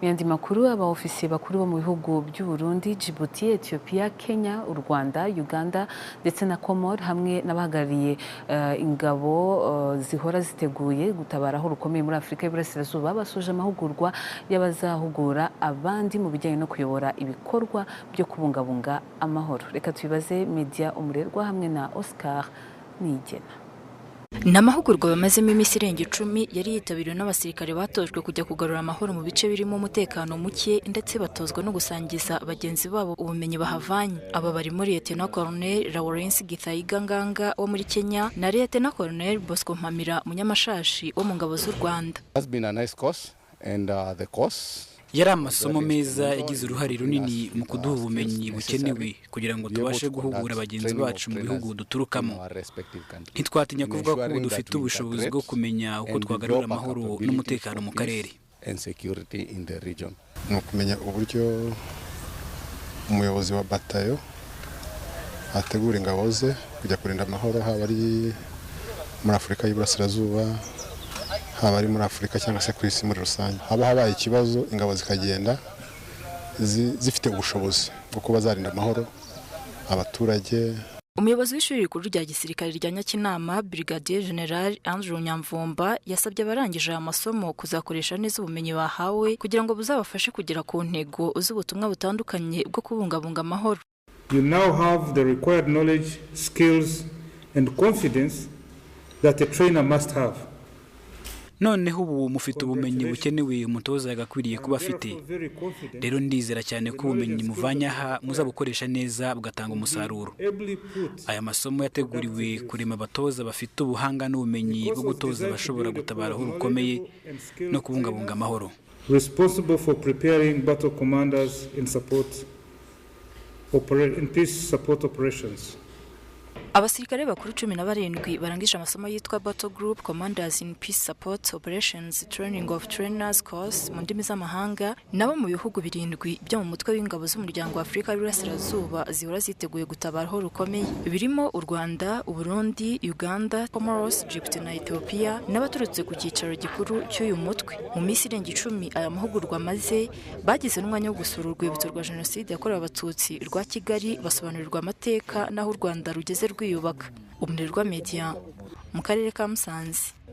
Mu yandi makuru, abaofisiye bakuru bo mu bihugu by'u Burundi, Djibouti, Ethiopia, Kenya, u Rwanda, Uganda ndetse na Comores hamwe n'abahagarariye ingabo zihora ziteguye gutabara aho rukomeye muri Afurika y'Iburasirazuba basoje amahugurwa y'abazahugura abandi mu bijyanye no kuyobora ibikorwa byo kubungabunga amahoro. Reka tubibaze Media Umurerwa hamwe na Oscar Niyigena. Ni amahugurwa bamazemo iminsi irenga 10, yari yitabiriwe n'abasirikare batojwe kujya kugarura amahoro mu bice birimo umutekano muke, ndetse batozwa no gusangiza bagenzi babo ubumenyi bahavanye. Aba barimo Lieutenant Colonel Lawrence Githaiga Nganga wo muri Kenya na Lieutenant Colonel Bosco Mpamira Munyamashashi wo mu ngabo z'u Rwanda. Has been a nice course and the course Yari amasomo meza yagize uruhare runini mu kuduha ubumenyi bukenewe kugira ngo tubashe guhugura bagenzi bacu mu bihugu duturukamo. Ntitwatinya kuvuga ko ubu dufite ubushobozi bwo kumenya uko twagarura amahoro n'umutekano mu karere. and security in the region. Ni ukumenya uburyo umuyobozi wa batayo ategura ingabo ze kujya kurinda amahoro, haba ari muri Afurika y'Iburasirazuba, haba ari muri Afurika cyangwa se ku isi muri rusange. Haba habaye ikibazo, ingabo zikagenda zifite ubushobozi bwo kuba zarinda amahoro abaturage. Umuyobozi w'ishuri rikuru rya gisirikare rya Nyakinama, Brigadier General Andrew Nyamvumba, yasabye abarangije aya masomo kuzakoresha neza ubumenyi bahawe kugira ngo buzabafashe kugera ku ntego z'ubutumwa butandukanye bwo kubungabunga amahoro. You now have the required knowledge, skills, and confidence that a trainer must have. Noneho ubu mufite ubumenyi bukenewe umutoza yagakwiriye kuba afite. Rero ndizera cyane ko ubumenyi muvanye aha muzabukoresha neza bugatanga umusaruro. Aya masomo yateguriwe kurema abatoza bafite ubuhanga n'ubumenyi bwo gutoza abashobora gutabara aho rukomeye no kubungabunga amahoro. Responsible for preparing battle commanders in peace support operations. Abasirikare bakuru 17 barangije amasomo yitwa Battle Group Commanders in Peace Support Operations Training of Trainers Course mu ndimi z'amahanga, nabo mu bihugu birindwi byo mu mutwe w'ingabo z'umuryango wa Afurika y'Iburasirazuba zihora ziteguye gutabara aho rukomeye, birimo u Rwanda, Uburundi, Uganda, Comoros, Djibouti na Ethiopia, n'abaturutse ku cyicaro gikuru cy'uyu mutwe. Mu minsi irenga 10 aya mahugurwa amaze, bagize n'umwanya wo gusura urwibutso rwa Jenoside yakorewe Abatutsi rwa Kigali, basobanurirwa amateka n'aho u Rwanda rugeze rwiyubaka. Umurerwa Media, mu karere ka Musanze.